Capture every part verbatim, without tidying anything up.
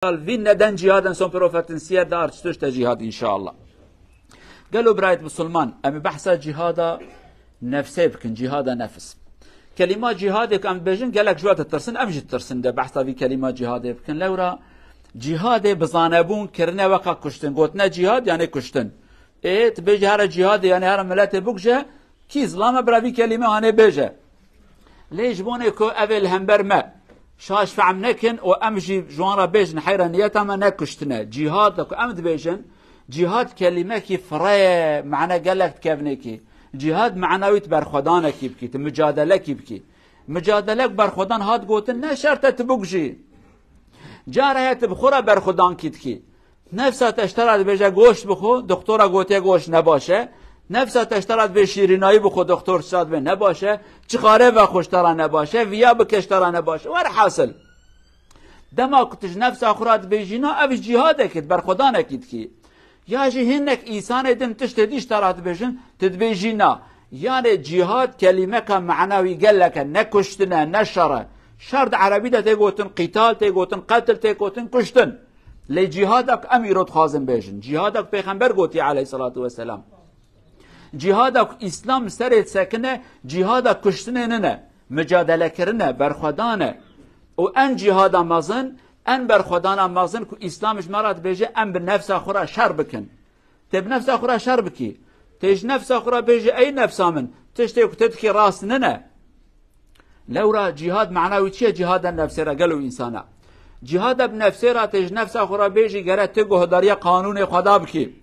Vîn neden cihad en son profetin siyer de artistuşte cihad inşallah. Gelo birayet Musulman, em ê behsa cihada nefsê bikin, cihada nefs. Kelîma cihadê ku em dibêjin, gelek ji we ditirsin, em jî ditirsin de behsa vî kelîma cihadê bikin. Lewra cihadê bi zanebûn kirine weka kuştin. Gotine cihad, yani kuştin. Ê, tu bêjî here cihadê, yani here miletê bikuje, kî zilam e bira vî kelîme hanê bêje. Lê ji bonê ku ev ê li hember me şaş fehm nekin û em jî ji wan re bêjin heyra niyeta me ne kuştin e. Cihad ku em dibêjin, cihad kelîmekî fire ye, mane gelek dikevnê kî. Cihad mana wî tu berxwedanekî bikî, tu micadelekî bikî. Micadelek berxwedan hat gotin, ne şert e tu bikujî. Cara heye tu bi xwe re berxwedankî dikî. Nefsa te ji te re dibêje goşt bixwe, doktora gotiye goşt ne baş e. Nefsa te ji te re dibê şîrînayî bixwe, doktor ji te re dibê ne baş e. Çixare vexwe ji te re ne baş e, viya bike ji te re ne baş e. Werhasil. Dema ku tu ji nefsa xwe re dibêjî na, ev ji cihadekê, berxwedanekî dikî. Ya jî hinek însanê din tiştê dî ji te re dibêjin, tu dibêjî na. Yanê cihad kelîmeka mana wî gelek e, ne kuştin e, ne şer e. Şer di erebî de tê gotin qîtal, tê gotin qetil, tê gotin kuştin. Lê cihada ku em îro dixwazin bêjin, cihada ku Pêxember gotiye aleyhisselatu vesselam. Cihada ku Îslam serê disekine, cihada kuştinê nine, micadelekirin e, berxwedan e. Û en cihada mezin, en berxwedana mezin ku Îslam ji me re dibêje, em bi nefsa xwe re şer bikin. Tê bi nefsa xwe re şer bikî. Tê ji nefsa xwe re bêjî, ey nefsa min, tiştê ku tu dikî rast nine. Lewra cihad mana wî çi ye? Cihada nefsê re gelo însana. Cihada bi nefsê re tê ji nefsa xwe re bêjî, gere tu guhdariya qanûnê Xweda bikî.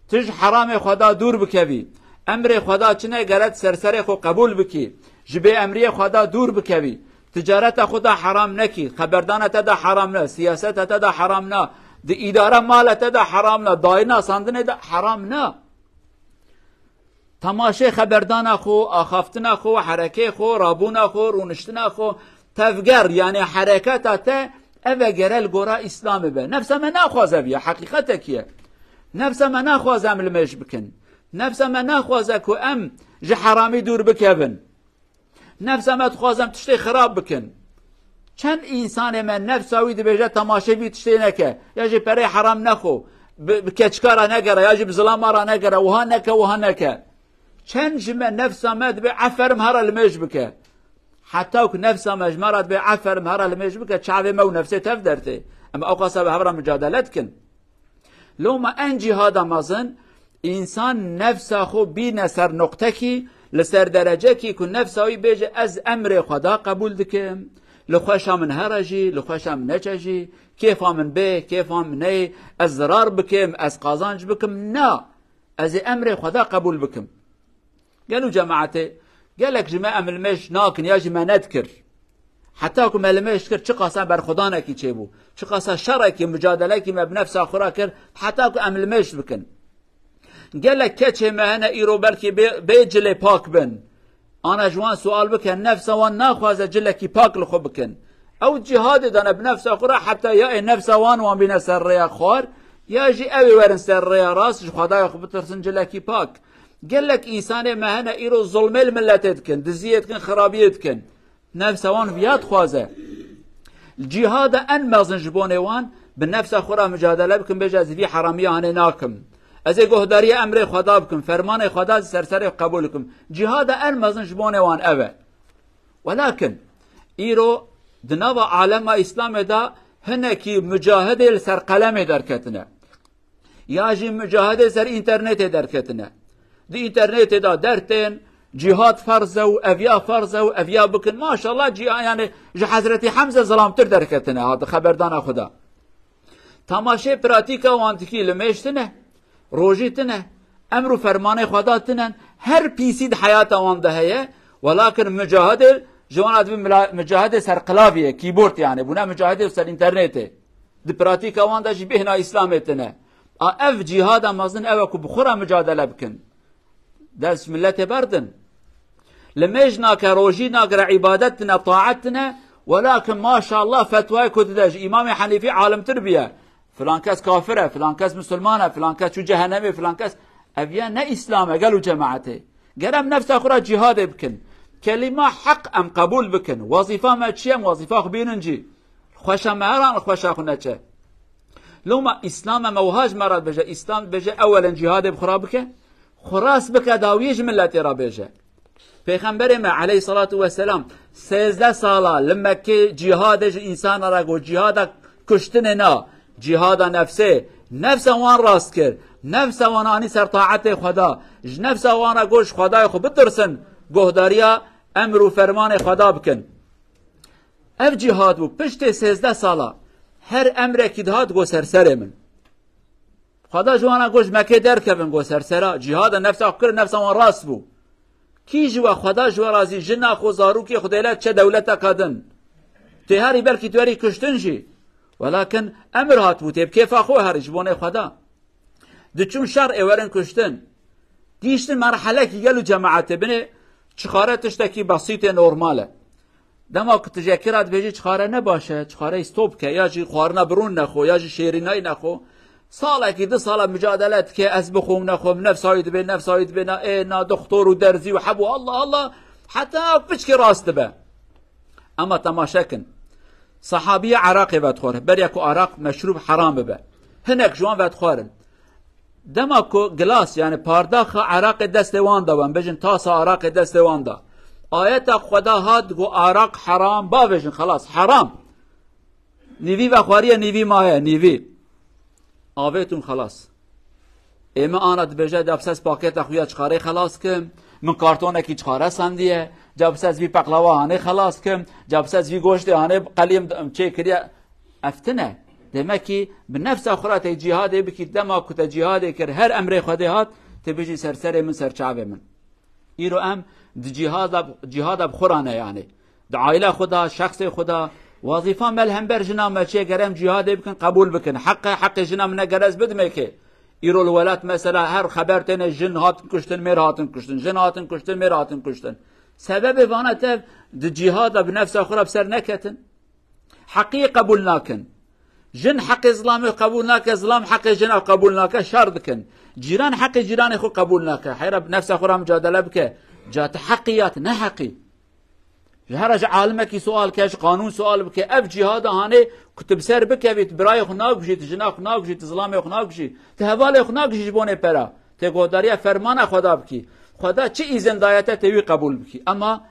Tu ji heramê Xweda dûr bikevî. Emrê Xweda çi ne, gere tu ser serê xwe qebûl bikî. Ji bêemriyê Xweda dûr bikevî. Ticareta xwe de heram nekî, xeberdana te de heram ne, siyaseta te de heram ne, di îdare mala te de heram ne, dayina sandinê de heram ne. Temaşê xeberdana xwe, axaftina xwe, herekê xwe, rabûna xwe, rûniştina xwe, tevger, yani hereketa te, ev e gere li gora Îslamê be. Nefsa me naxwaze viya, heqîqetekî ye. Nefsa me naxwaze em limêj bikin. Nefsa me naxwaze ku em ji heramî dûr bikevin. Nefsa me dixwaze em tiştê xirab bikin. Çend însanê me nefsa wî dibêje temaşê vî tiştê neke, ya jî perê heram nexwe, bi, bi keçika re negere, ya jî bi zilama re negere, wiha neke, wiha neke. Çend ji me nefsa me dibê eferim here limêj bike. Heta ku nefsa me ji me re dibê eferim here limêj bike, çavê me û nefsê tev dertê. Em ewqasa bi hev re micadele dikin. Loma en cihada mezin, însan nefsa xwe bîne ser noqtekî, li ser derecekî ku nefsa wî bêje, ez emrê Xweda qebûl dikim, li xweşa min here jî, li xweşa min neçe jî, kêfa min bê, kêfa min neyê, ez zirar bikim, ez qazanc bikim, na, ez ê emrê Xweda qebûl bikim. Gelo cemaetê, gelek ji me em limêj nakin ya jî me nedikir. Heta ku me limêj dikir, çiqasa berxwedanekî çêbû, çiqasa şerekî, mucadelekî me bi nefsa xwe re kir, heta ku em limêj bikin. Gelek keçê me hene îro belkî bê, bê cilê pak bin. Ana ji wan sual bike, nefsa wan naxwaze cilekî pak li xwe bikin. Ew cihadê dane bi nefsa xwe re heta ya ê nefsa wan wan bîne ser rêya xwar, ya jî ew ê werin ser rêya rast, ji Xwedaya xwe bitirsin cilekî pak. Gelek însanê me hene îro zulmê li miletê dikin, diziyê dikin, xirabiyê dikin. Nefsa wan viya dixwaze. Cîhada en mezin ji bonê wan, bi nefsa xwe re micadele bikin, bêje, ez vî heramiya hanê nakim. Ez ê guhdariya emrê Xweda bikim, fermanê Xweda ser serê xwe qebûl bikim. Cîhada en mezin ji bonê wan ev e. Welakin, îro di nava alema Îslamê de hinekî mucahidê li ser qelemê derketine. Ya jî mucahidê ser înternetê derketine. Di înternetê de dertên, cîhad ferz e û eviya ferz e û eviya bikin. Maşallah, cîha-, yani ji Hezretî Hemze zilamtir derketine ha di xeberdana xwe de. Tamaşê pratîka wan dikî, limêj tine, rojî tine, emr û fermanê Xweda tine, her pîsî di heyata wan de heye, welakin mucahidê ji wan re dibê mila-, mucahidê ser qilaviyê, keyboard yani, bûne mucahidê ser înternetê. Di pratîka wan de jî bêhna Îslamê tine. A ev cîhada mezin ew e ku bi xwe re micadele bikin. Dest miletê berdin. Limêj nake, rojî nagire, îbadet tine, taet tine, welakin maşallah fetwayê ku dide ji Îmamê Henîfî alimtir biye. Filan kes kafir e, filan kes misilman e, filan kes çû cehennemê, filan kes. Ev ya ne Îslam e, gelo cemaetê. Ger em nefsa xwe re cîhadê bikin. Kelîma heq em qebûl bikin. Wezîfa me çi ye? Em wezîfa xwe bînin cî. Xweşa me heran, xweşa xwe neçe. Loma Îslam e, me wiha ji me re dibêje. Îslam dibêje ewelen cîhadê bi xwe re bike. Xwe rast bike, dawiyê ji miletê re bêje. Pêxemberê me aleyhissalatu vesselam sêzdeh sala li Mekkê cîhadê ji însana re got, cîhada kuştinê na, cîhada nefsê. Nefsa wan rast kir. Nefsa wan anî ser taetê Xweda. Ji nefsa wan re got, ji Xwedayê xwe bitirsin. Guhdariya emr û fermanê Xweda bikin. Ev cîhad bû. Piştê sêzdeh sala her emrekî dihat got, ser serê min. Xweda ji wan re got, ji Mekkê derkevin, got, ser sera. Cîhada nefsa xwe kir, nefsa wan rast bû. Kî ji we, Xweda ji we razî, jina xwe, zarokê xwe dêle çe dewleteka din. Tê herî, belkî tu herî kuştin jî. Welakin emir hatibû, tê bi kêfa xwe herî ji bonê Xweda. Diçûn şer ê werin kuştin. Gihîştin merhelekî gel û cemaetê binê çixare tiştekî besîtê normal e. Dema ku tu ji yekê re dibêjî çixare ne baş e, çixareyê stop ke, ya jî xwarina birûn nexwe, ya jî şêrînayî nexwe. Salekî, du sala micadele dike, ez bixwim nexwim, nefsa wî dibê, nefsa wî dibê, na ê, na doxtor û derzî û hebû, Allah Allah, heta piçkî rast dibe. Ema temaşe kin. Sahabiyê Iraqê vedixwar, beriya ku Iraq meşrûb heram bibe. Hinek ji wan vedixwarin. Dema ku gilas, yani pardaxa Iraqê destê wan da, em bêjin tasa Iraqê destê wan da. Ayeta Xweda hat, got, Iraq heram, bavêjin, xelas, heram. Nîvî vexwariye, nîvî maye, nîvî. Avêtûn xelas. Ê min ana dibêje, ca bi se ez paketa xwe ya çixarê xelas kim, min kartonekî çixare sendiye, ca bi se ez vî peqlawa hanê xelas kim, ca bi se ez vî goştê hanê qeliyê min çêkiriye. Ev tune. Demek ki bi nefsa xwe re tê cîhadê bikî, dema ku te cîhadê kir, her emrê Xwedê hat, tê bijî ser serê min, ser çavê min. Îro em di cîhada, cîhada bi xwe re ne yani. Di aîla xwe de, şexsê xwe de, wazîfa me li hember jina me çê, ger em cîhadê bikin, qebûl bikin. Heq e, heqê jina min e, ger ez bidimê kê. Îro li welat mesela her xeber têne jin hatin kuştin, mêr hatin kuştin, jin hatin kuştin, mêr hatin kuştin. Sebebê vana tev di cîhada bi nefsa xwe re bi ser neketin. Heqiyê qebûl nakin. Jin heqê zilamê xwe qebûl nake, zilam heqê jina xwe qebûl nake, şer dikin. Cîran heqê cîranê xwe qebûl nake. Heyra bi nefsa xwe re micadele bike. Ca tu heqî ya tu ne heqî. Ji here ji alimekî sual ke, ji qanûn sual bike. Ev cîhada hanê ku tu bi ser bikevî, tu birayê xwe nakujî, tu jina xwe nakujî, tu zilamê xwe nakujî, tu hevalê xwe nakujî ji bonê pera. Tê guhdariya fermana Xweda bikî. Xweda çi îzin daye te, tê wî qebûl bikî. Ema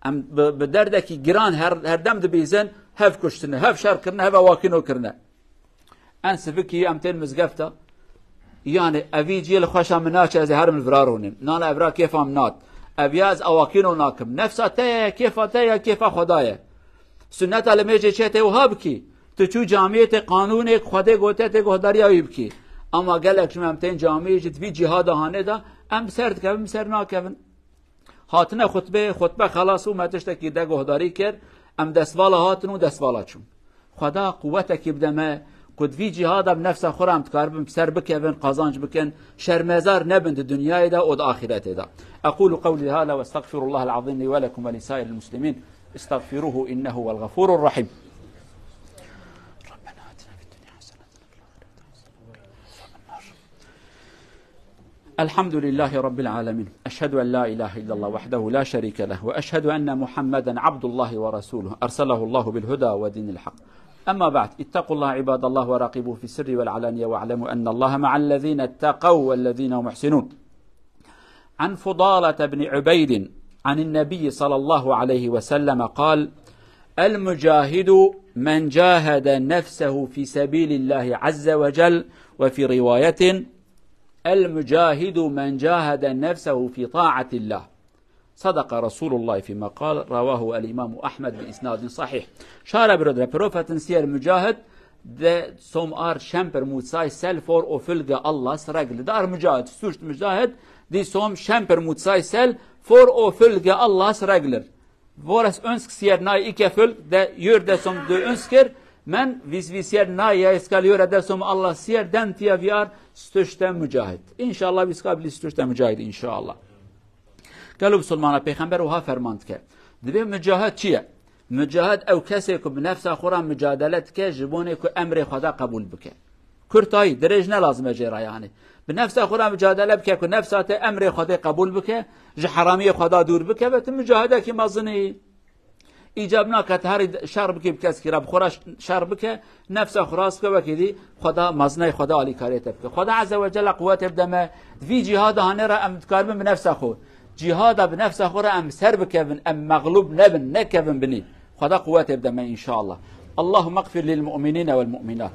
em bi, bi derdekî giran her, her dem dibîzin, hev kuştine, hev şer kirine, hev awakîno kirine. En sivikî em tên mizgefta. Yani evî ciyê li xweşa min naçe, ez ê herim li vira rûnim. Nana evra kêfa min nat. Ev ya ez awakîno nakim. Nefsa te ye, kêfa te ye, kêfa Xweda ye. Sunneta li mêjê çê tê wiha bikî. Tu çû camiyê tê qanûnê Xwedê gote tê guhdariya wî bikî. Ama gelek ji me em tên camiyê jî di vî cîhada hanê de em bi ser dikevin, bi ser nakevin. Hatine xutbê, xutbe xelas bû, me tiştekî de guhdarî kir, em destvala hatin û destvala çûn. Xweda quwetekî bide me, ku di vî cîhada bi nefsa xwe re em dikaribin bi ser bikevin, qazanc bikin, şermezar nebin di dinyayê de û di axîretê de. أقول قولي هذا وأستغفر الله العظيم لي ولكم ولسائر المسلمين. استغفروه إنه هو الغفور الرحيم. ربنا آتنا في الدنيا حسنة وفي الآخرة حسنة وقنا عذاب النار. الحمد لله رب العالمين. أشهد أن لا إله إلا الله وحده لا شريك له، وأشهد أن محمدا عبد الله ورسوله، أرسله الله بالهدى ودين الحق. أما بعد، اتقوا الله عباد الله وراقبوه في السر والعلانية، واعلموا أن الله مع الذين اتقوا والذين هم محسنون. عن فضالة بن عبيد عن النبي صلى الله عليه وسلم قال: المجاهد من جاهد نفسه في سبيل الله عز وجل، وفي رواية: المجاهد من جاهد نفسه في طاعة الله. صدق رسول الله فيما قال، رواه الإمام أحمد بإسناد صحيح. Şara birodre, profetin siyer mücahid de som ar şemper mutsay sel for o fülge Allahs regl. Dar mücahid, suçt mücahid, di som şemper mutsay sel for o fülge Allahs reglir. Vores önsk siyer nay ike fülg de yör de som de önskir, men vis visiyer nay ya iskal yör de som Allah siyer den tiya viyar stuşte mücahid. İnşallah viska bili stuşte mücahid inşallah. Gelo Musulmana, Pêxember wiha ferman dike. Dibê micahid çi ye? Micahid ew kesê ku bi nefsa xwe re micadele dike, ji bonê ku emrê Xweda qebûl bike. Kurtayî, dirêj ne lazim e jê re, yani. Bi nefsa xwe re micadele bike ku nefsa te emrê Xwedê qebûl bike, ji heramiyê Xweda dûr bike, ve tu micahidekî mezin î. îcab nake tu herî şer bikî bi keskî re, bi xwe re şer bike, nefsa xwe rast bike, wekî dî Xweda meziney, Xweda alîkariyê te bike. Xweda Azze ve Celle quwetê bide me, vî cîhada hanê re em dikaribin bi nefsa xwe. Cîhada bi nefsa xwe re em ser bikevin, em mexlûb nebin, nekevin binî. Xweda quwetê bide me înşallah. اللهم اغفر للمؤمنين والمؤمنات،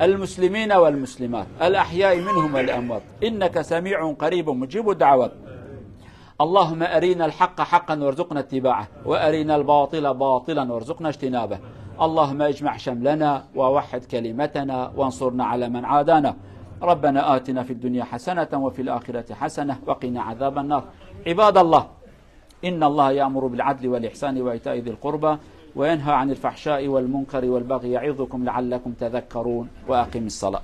المسلمين والمسلمات، الأحياء منهم والأموات، إنك سميع قريب مجيب الدعوات. اللهم أرنا الحق حقا وارزقنا اتباعه، وأرنا الباطل باطلا وارزقنا اجتنابه. اللهم اجمع شملنا ووحد كلمتنا وانصرنا على من عادانا. ربنا آتنا في الدنيا حسنة وفي الآخرة حسنة وقنا عذاب النار. عباد الله، إن الله يأمر بالعدل والإحسان وإيتاء ذي القربى وينهى عن الفحشاء والمنكر والبغي يعظكم لعلكم تذكرون. وأقم الصلاة.